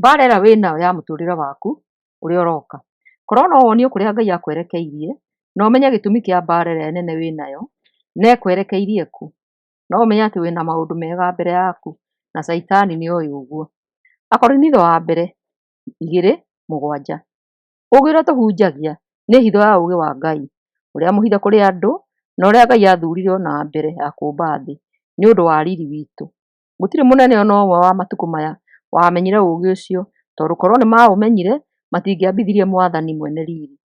Mbara ĩrĩa wĩnayo ya mũtũrĩre waku ũrĩa ũroka. Korwo no wonio kũrĩa Ngai akwerekeirie na ũmenye gĩtũmi kĩa mbara ĩrĩa nene wĩnayo na ĩkwerekeirie kũ, no ũmenye atĩ wĩna maũndũ mega mbere yaku na caitani nĩoĩ ũguo. Akorinitho wa mbere 2:7. Ũũgĩ ũrĩa tũhunjagia nĩ hitho ya ũũgĩ wa Ngai, ũrĩa mũhithe kũrĩ andũ, na ũrĩa Ngai aathurire o na mbere ya kũũmba thĩ, nĩ ũndũ wa riri witũ. Gũtirĩ mũnene o na ũmwe wa matukũ maya wamenyire ũũgĩ ũcio, tondũ korwo nĩmaũmenyire, matingĩambithirie Mwathani mwene riri.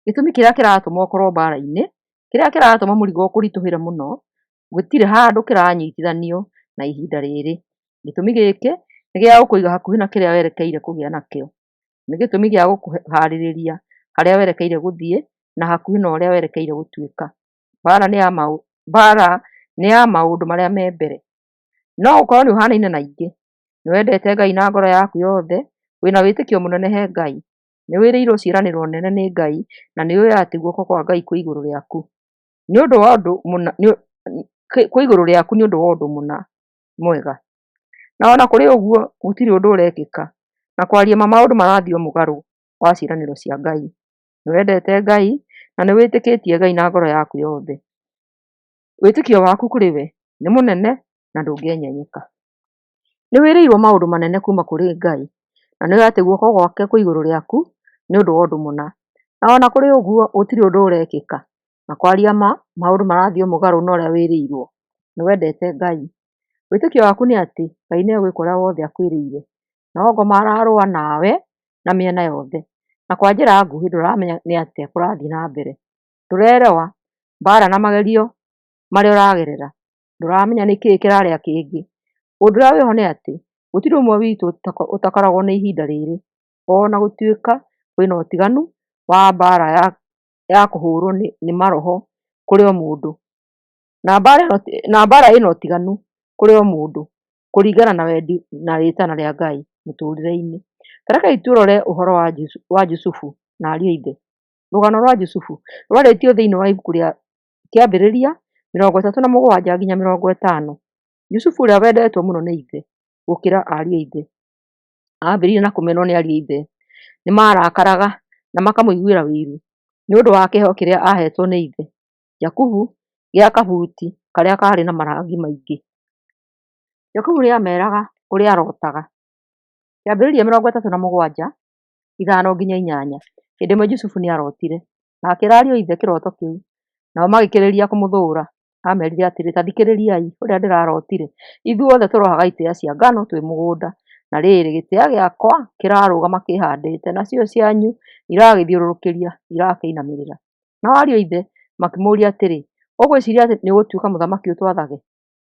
Gĩtũmi kĩrĩa kĩratũma ũkorwo mbaara-inĩ, kĩrĩa kĩratũma mũrigo ũkũritũhĩre mũno, gũtirĩ handũ kĩranyitithanio na ihinda rĩrĩ. Gĩtũmi gĩkĩ nĩ gĩa gũkũiga hakuhĩ na kĩrĩa werekeire kũgĩa nakĩo. Nĩ gĩtũmi gĩa gũkũharĩrĩria harĩa werekeire gũthiĩ na hakuhĩ na ũrĩa werekeire gũtuĩka. Mbaara nĩ ya maũndũ marĩa me mbere. No ũkorwo nĩ ũhanaine na aingĩ, nĩ wendete Ngai na ngoro yaku yothe, wĩna wĩtĩkio mũnene he Ngai, nĩ wĩrĩirwo ciĩranĩro nene nĩ Ngai na nĩ ũĩ atĩ guoko kwa Ngai kwĩ igũrũ rĩaku nĩ ũndũ wa ũndũ mũna, kwĩ igũrũ rĩaku nĩ ũndũ wa ũndũ mũna mwega. Na ona kũrĩ ũguo gũtirĩ ũndũ ũrekĩka, na kwaria ma maũndũ marathiĩ o mũgarũ wa ciĩranĩro cia Ngai. Nĩ wendete Ngai na nĩ wĩtĩkĩtie Ngai na ngoro yaku yothe. Wĩtĩkio waku kũrĩ we nĩ mũnene na ndũngĩenyenyeka. Nĩ wĩrĩirwo maũndũ manene kuma kũrĩ Ngai, na nĩũĩ atĩ guoko gwake kwĩ igũrũ rĩaku nĩ ũndũ wa ũndũ mũna. Na ona kũrĩ ũguo gũtirĩ ũndũ ũrekĩka, na kwaria ma maũndũ marathiĩ o mũgarũ na ũrĩa wĩrĩirwo. Nĩ wendete Ngai. Wĩtĩkio waku nĩ atĩ Ngai nĩ egwĩka ũrĩa wothe akwĩrĩire, no ngoma ararũa nawe na mĩena yothe, na kwa njĩra nguhĩ ndũramenya nĩ atĩa kũrathiĩ na mbere. Ndũrerewa mbara na magerio marĩa ũragerera, ndũramenya nĩ kĩĩ kĩrarĩa kĩngĩ. Ũndũ ũrĩa wĩho nĩ atĩ gũtirĩ ũmwe witũ ũtakoragwo na ihinda rĩrĩ, ona gũtuĩka kwĩna ũtiganu wa mbara ya kũhũrwo nĩ maroho kũrĩ o mũndũ, na mbara ĩna ũtiganu kũrĩ o mũndũ kũringana na wendi na rĩtana rĩa Ngai mũtũrĩre-inĩ. Ta rekei tũrore ũhoro wa Jusufu na ariũ a ithe. Rũgano rwa Jusufu rwarĩtio thĩinĩ wa ibuku rĩa Kĩambĩrĩria 37 nginya 50. Jusufu ũrĩa wendetwo mũno nĩ ithe gũkĩra ariũ a ithe, ambĩrĩirie na kũmenwo nĩ ariũ a ithe. Nĩ maarakaraga na makamũiguĩra ũiru nĩ ũndũ wa kĩheo kĩrĩa aahetwo nĩ ithe, Jakubu, gĩa kabuti karĩa kaarĩ na marangi maingĩ. Jakubu nĩ aameeraga ũrĩa aarotaga. Kĩambĩrĩria 37 5 nginya 8. Hĩndĩ ĩmwe Jusufu nĩ aarotire, na akĩĩra ariũ a ithe kĩroto kĩu, nao magĩkĩrĩrĩria kũmũthũũra. Aamerire atĩrĩ, “Ta thikĩrĩriai ũrĩa ndĩrarotire. Ithuothe tũrohaga itĩĩa cia ngano twĩ mũgũnda. Na rĩrĩ, gĩtĩa gĩakwa kĩrarũgama kĩĩhaandĩte, nacio cianyu iragĩthiũrũrũkĩria, irakĩinamĩrĩra.” Nao ariũ a ithe makĩmũũria atĩrĩ, “Ũgwĩciiria atĩ nĩũgũtuĩka mũthamaki ũtwathage?”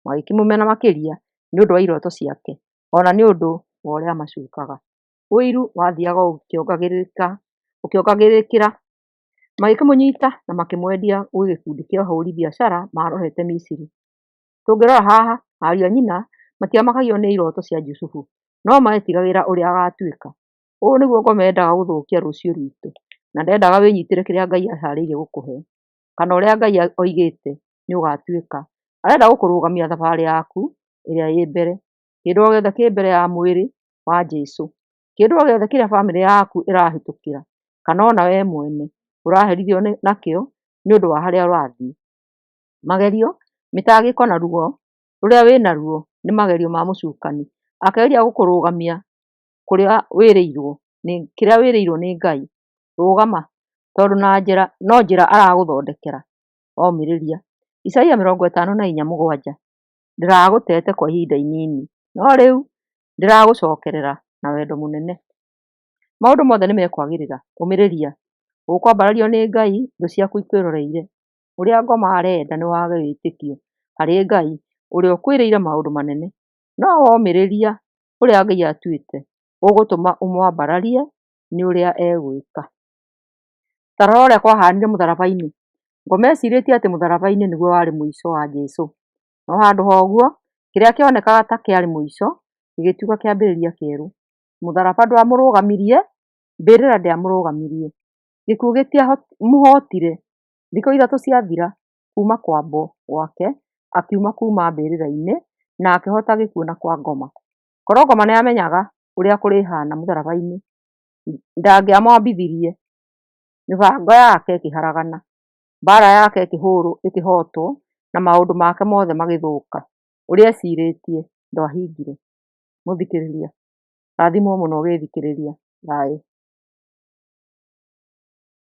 Magĩkĩmũmena makĩria nĩ ũndũ wa irooto ciake, o na nĩ ũndũ wa ũrĩa aamacukaga. Ũiru wathiaga ũkĩongagĩrĩkĩra. Magĩkĩmũnyita na makĩmwendia gwĩ gĩkundi kĩa ahũri biacara marohete Misiri. Tũngĩrora haha, ariũ a nyina matiamakagio nĩ iroto cia Jusufu, no meetigagĩra ũrĩa agatuĩka. Ũũ nĩguo ngoma yendaga gũthũkia rũciũ rwitũ, na ndendaga wĩnyitĩre kĩrĩa Ngai eharĩirie gũkũhe, kana ũrĩa Ngai oigĩte nĩ ũgatuĩka. Arenda gũkũrũgamia thabarĩ yaku ĩrĩa ĩ mbere. Kĩndũ o gĩothe kĩ mbere ya mwĩrĩ wa Jesũ, kĩndũ o gĩothe kĩrĩa bamĩrĩ yaku ĩrahĩtũkĩra, kana ona we mwene ũraherithio nakĩo nĩ ũndũ wa harĩa ũrathiĩ. Magerio, mĩtangĩko na ruo rũrĩa wĩnaruo nĩ magerio ma mũcukani akĩgeria gũkũrũgamia kũrĩa wĩrĩirwo kĩrĩa wĩrĩirwo nĩ Ngai. Rũgama, tondũ no njĩra aragũthondekera womĩrĩria. Isaia 54:7. Ndĩragũtete kwa ihinda inini, no rĩu ndĩragũcokerera na wendo mũnene. Maũndũ mothe nĩmekwagĩrĩra, ũmĩrĩria. Ũkwambarario nĩ Ngai thũ ciaku ikwĩroreire. Ũrĩa ngoma arenda nĩ wage wĩtĩkio harĩ Ngai ũrĩa ũkwĩrĩire maũndũ manene. No womĩrĩria ũrĩa Ngai atuĩte, ũgũtũma ũmwambararie nĩ ũrĩa egwĩka. Ta rora ũrĩa kwahanire mũtharaba-inĩ. Ngoma ecirĩtie atĩ mũtharaba-inĩ nĩguo warĩ mũico wa Jesũ. No handũ ha ũguo, kĩrĩa kĩonekaga ta kĩarĩ mũico gĩgĩtuĩka kĩambĩrĩria kĩerũ. Mũtharaba ndwamũrũgamirie, mbĩrĩra ndĩamũrũgamirie, gĩkuũ gĩtiamũhotire. Thikũ 3 ciathira kuuma kwambwo gwake, akiuma kuuma mbĩrĩra-inĩ na akĩhoota gĩkuũ na kwa ngoma. Korwo ngoma nĩamenyaga ũrĩa kũrĩhana mũtharaba-inĩ, ndangĩamwambithirie. Mĩbango yake ĩkĩharagana, mbara yake ĩkĩhotwo na maũndũ make mothe magĩthũka. Ũrĩa ecirĩtie ndwahingire. Mũthikĩrĩria, rathimwo mũno ũgĩthikĩrĩria. Thayũ.